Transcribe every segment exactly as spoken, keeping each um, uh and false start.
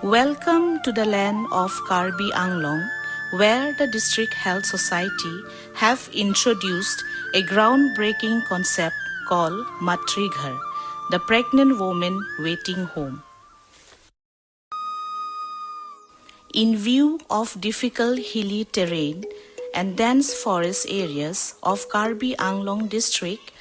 Welcome to the land of Karbi Anglong, where the District Health Society have introduced a groundbreaking concept called Matrighar, the pregnant woman waiting home. In view of difficult hilly terrain and dense forest areas of Karbi Anglong district,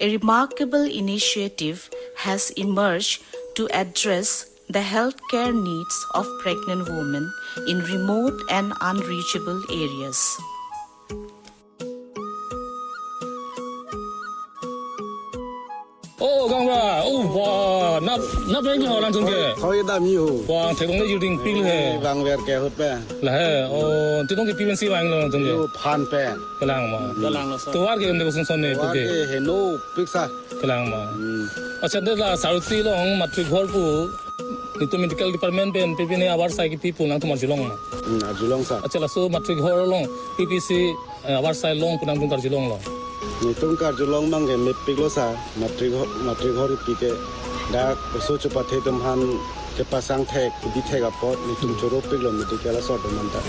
a remarkable initiative has emerged to address the healthcare needs of pregnant women in remote and unreachable areas. Oh, gang bra. Oh, wah, nap, nap yang ho lang tung ke. Khoi dam yo. Wah, thekong le yuding pil he. Bang wer ke hut pe. La he. Oh, ti tong ke P N C bang lo lang tung ke. Yo phan pe. Kelang ma. Kelang lo, sir. Tovar ke ende ko sung son ne Tovar tu ke. Ke heno piksa. Kelang ma. Hmm. Acha, de la Saroti along Matrighar pu. Nitum medical department pen P P ne abar sai kipi pu nangtum arjulong ma. Hmm, arjulong sa. Acha, laso Matrighar along P P C, eh, abar sai long pu nangtum karjulong lo. Nitum karjulong mang ke mepik lo sa, Matrighar, Matrighar pi ke dak oso chupathe atum aphan kepasang thek, kidi thek apot, nitum choro pik lo medical asor atum anta.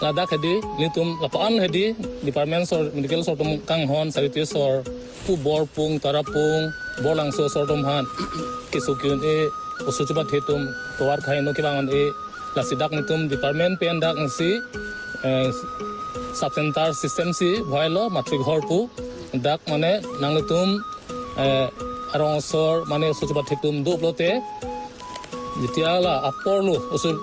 Ladak hedi, nitum lapu-an hedi, department asor, medical asor atum kanghon, Saroti asor, pu Borpung, Tarapung, Borlangso asor atum aphan keso ki-un-e, oso chupathe atum tovar khei no kevang un-e, lasi dak nitum department pen dak nangsi, eh, sub center system si bohai lo Matrighar pu, dak mane nanglitum, eh, arong asor mane oso chupathe atum do pulote, jetia la apor lo oso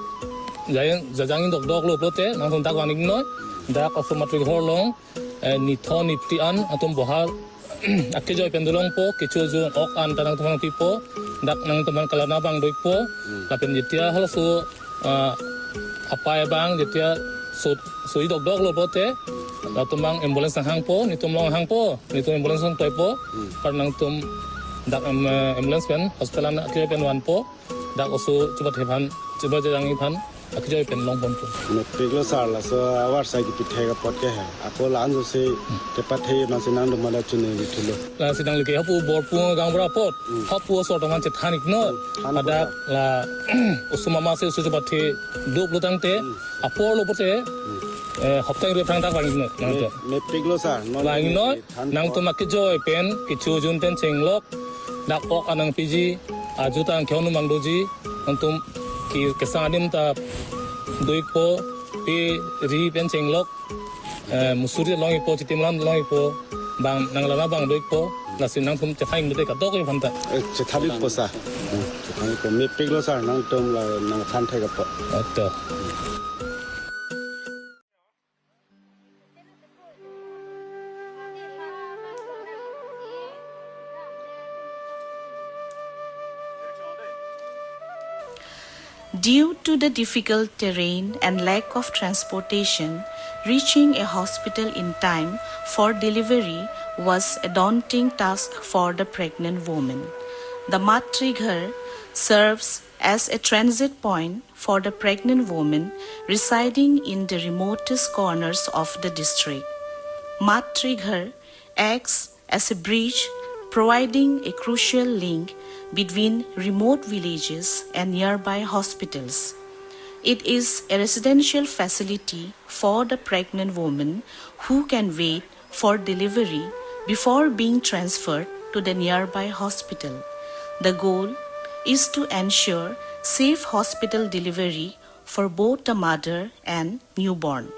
jajang, jajang dokdok lo pulote nangtum dak vang-ik noi, dak oso Matrighar along, eh, nithon nipti an atum bohal akejoi pen dolongpo, kecho jun ok an ta nangtum aphan pipo, dak nangtum aphan kalana abang do-ikpo, lapen jetia halaso, ah, apai abang jetia so, soi dokdok lo pulote, latum abang ambulance nanghangpo, nitum along hangpo, nitum ambulance nangtoipo, Hmm. par nangtum dak, em, eh, ambulance pen, hospital an akejoi pen vanpo, dak oso chupathe aphan, chuba jajang aphan, akejoi pen longponpo. Mepik lo sir, laso abar sai kipi thek apot ke he. Ako la-an josi kepathe masi nangtum mada chuningri thulo. Lasi nangli ke hapu Borpung gang bra apot, Hmm. hapu asor atum aphan chethan-ik noi. Hmm, than Hadak ko la oso mama si oso chupathe do pulo tangte, Hmm. apor lo pulote, Hmm. eh, hopta ingri aphrang dak vang-ik noi. Me, Nangtum. mepik lo sir. Non Vang-ik noi, than ko. nangtum akejoi pen, kecho jun pen chenglok, dak ok an nangpiji, aju ta angkhe-un abang doji, nangtum ke, kesang adim ta do-ikpo, pe ri pen chenglok, eh, musuri long-ikpo, chitim lam long-ikpo, bang nanglana abang do-ikpo, lasi nangtum chethan-ik mete kadokave aphanta. Eh, chethan-ikpo sir. Hmm, chethan-ikpo. Mepik lo sir, nangtum la nangthan thek apot. Ato. Due to the difficult terrain and lack of transportation, reaching a hospital in time for delivery was a daunting task for the pregnant woman. The Matrighar serves as a transit point for the pregnant women residing in the remotest corners of the district. Matrighar acts as a bridge, providing a crucial link between remote villages and nearby hospitals. It is a residential facility for the pregnant woman who can wait for delivery before being transferred to the nearby hospital. The goal is to ensure safe hospital delivery for both the mother and newborn.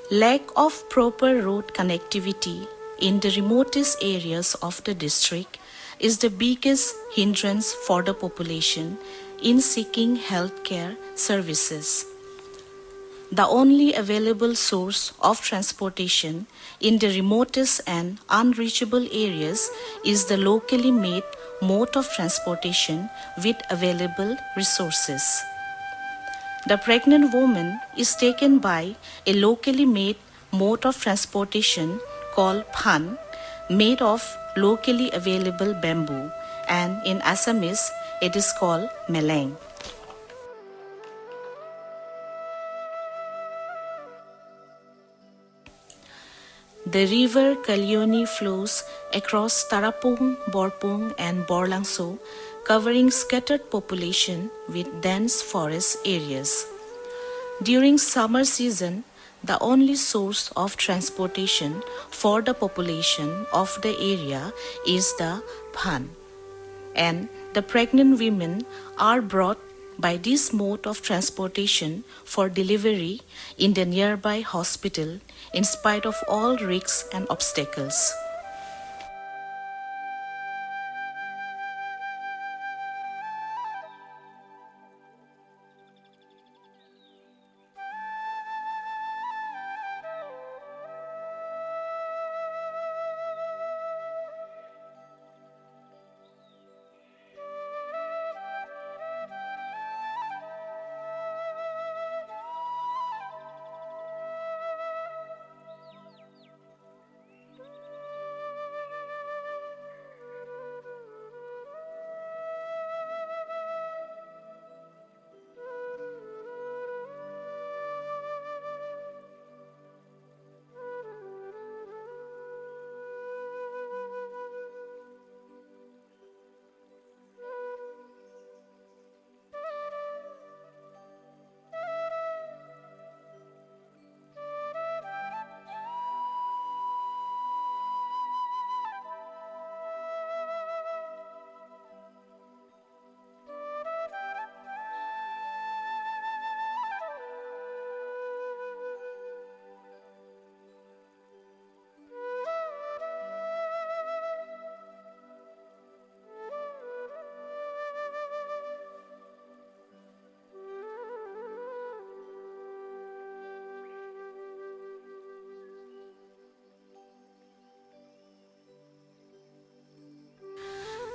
Lack of proper road connectivity in the remotest areas of the district is the biggest hindrance for the population in seeking healthcare services. The only available source of transportation in the remotest and unreachable areas is the locally made mode of transportation with available resources. The pregnant woman is taken by a locally made mode of transportation called phan, made of locally available bamboo, and in Assamese it is called meleng. The river Kalioni flows across Tarapung, Borpung, and Borlangso, covering scattered population with dense forest areas. During summer season, the only source of transportation for the population of the area is the phan, and the pregnant women are brought by this mode of transportation for delivery in the nearby hospital in spite of all risks and obstacles.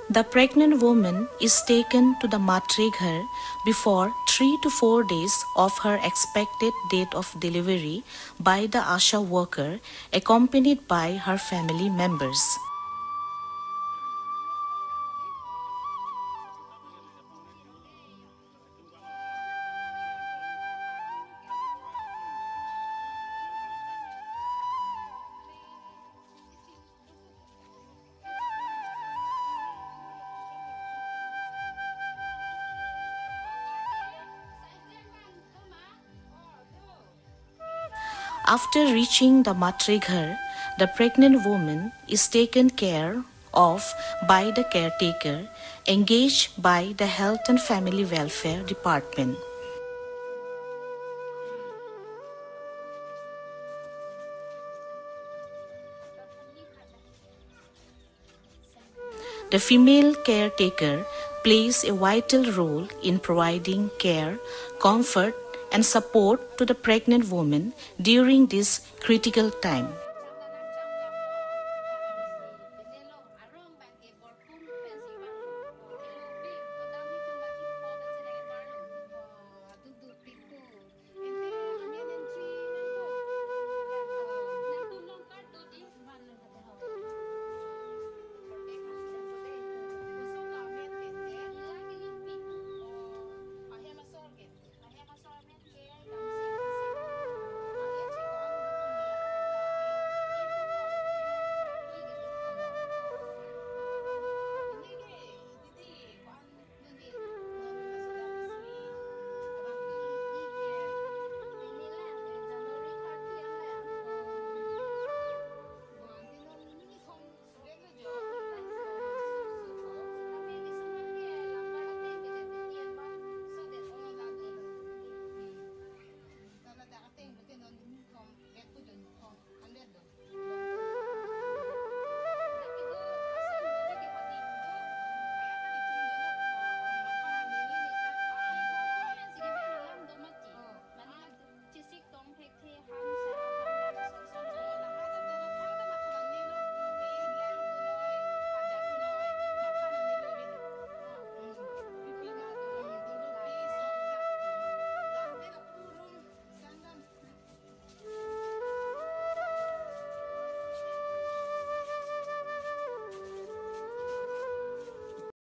The pregnant woman is taken to the Matreghar before three to four days of her expected date of delivery by the ASHA worker, accompanied by her family members. After reaching the Matreghar, the pregnant woman is taken care of by the caretaker engaged by the Health and Family Welfare Department. The female caretaker plays a vital role in providing care, comfort, and support to the pregnant woman during this critical time.